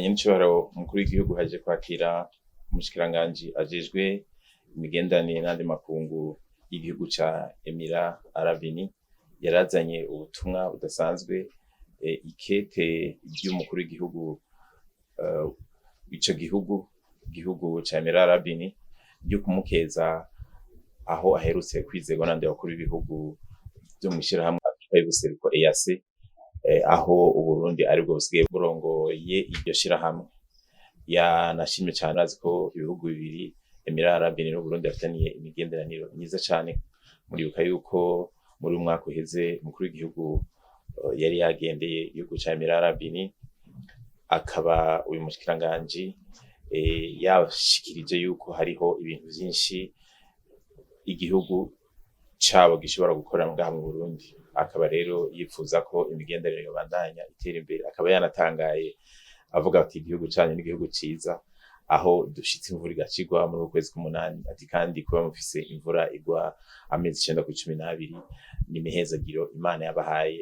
Nyenicubahiro umukuru w'igihugu haje kwakira umushikiranganji ajejwe imigenderanire n'ayandi makungu y'igihugu ca Emirats Arabes Unis. Yarazanye ubutumwa budasanzwe, ikete ry'umukuru w'igihugu w'ico gihugu ca Emirats Arabes Unis ryo kumukeza aho aherutse kwizerwa n'abandi bakuru b'ibihugu vyo mw'ishirahamwe Afrika y'ubuseruko, EAC, aho Uburundi aribwo busigaye burongoye iryo shirahamwe. Yanashimye cane, arazi ko ibihugu bibiri, Emirats Arabes Unis n'Uburundi, bafitaniye imigenderanire myiza cane. Muribuka yuko muri uyu mwaka uheze umukuru w'igihugu yari yagendeye igihugu ca Emirats Arabes Unis, akaba uyu mushikiranganji yashikirije yuko hariho ibintu vyinshi igihugu cabo gishobora gukora ngaha mu Burundi, akaba rero yipfuza ko imigenderanire yobandanya itera imbere. Akaba yanatangaye avuga ati: "Igihugu canyu n'igihugu ciza aho dushitse imvura igacigwa muri uku kwezi k'umunani." Ati: "Kandi kuba mufise imvura igwa amezi 9 kuri 12 ni imihezagiro Imana yabahaye."